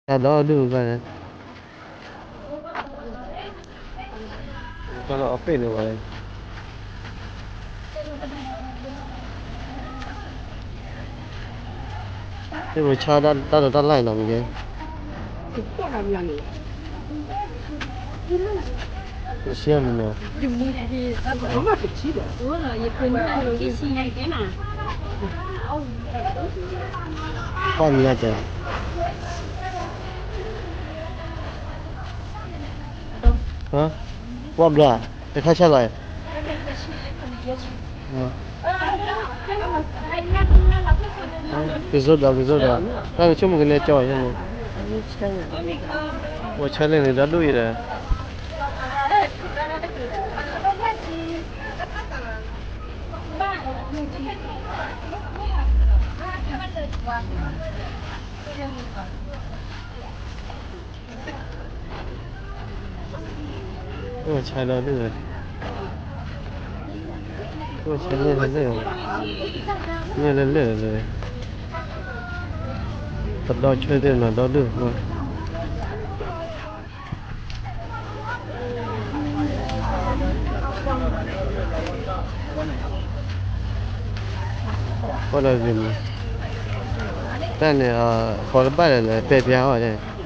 တၢ်ဒီဒူၣ်ဘၣ်န့ၣ်, တၢ်လီၤအပ့ၣ်န့ၣ်ဝဲ, သ့ၣ်မဆါတၢ်ဒီးတၢ်လၢ်နီၤမ့ၢ်ဂ့ၤ, တဆံမံၤနီၤ, ပှၢ်မံၤနၤတဲ ပှၢ်ဘျီ, တခါဆါလီၤ, ကစိဒီး ကစိဒီး, တၢ်ကဆိကမိၣ်ကလဲကၠီ, ပှၤဆါလဲၣ်န့ၣ် ဒီဒူၣ်အံၤဒီး အိၣ်ဆါဒီဒူၣ်, အိၣ်ဆါလၢလၢ, လၢလၢလၢ, ပဒီဆွဲသ့ၣ်နီၤ ဒီဒူၣ်, ဃိဒီးန့ၣ်, တၢ်န့ၣ် ဃီတဘၣ်ဒီး ပဲာ်ဖျါအီၤ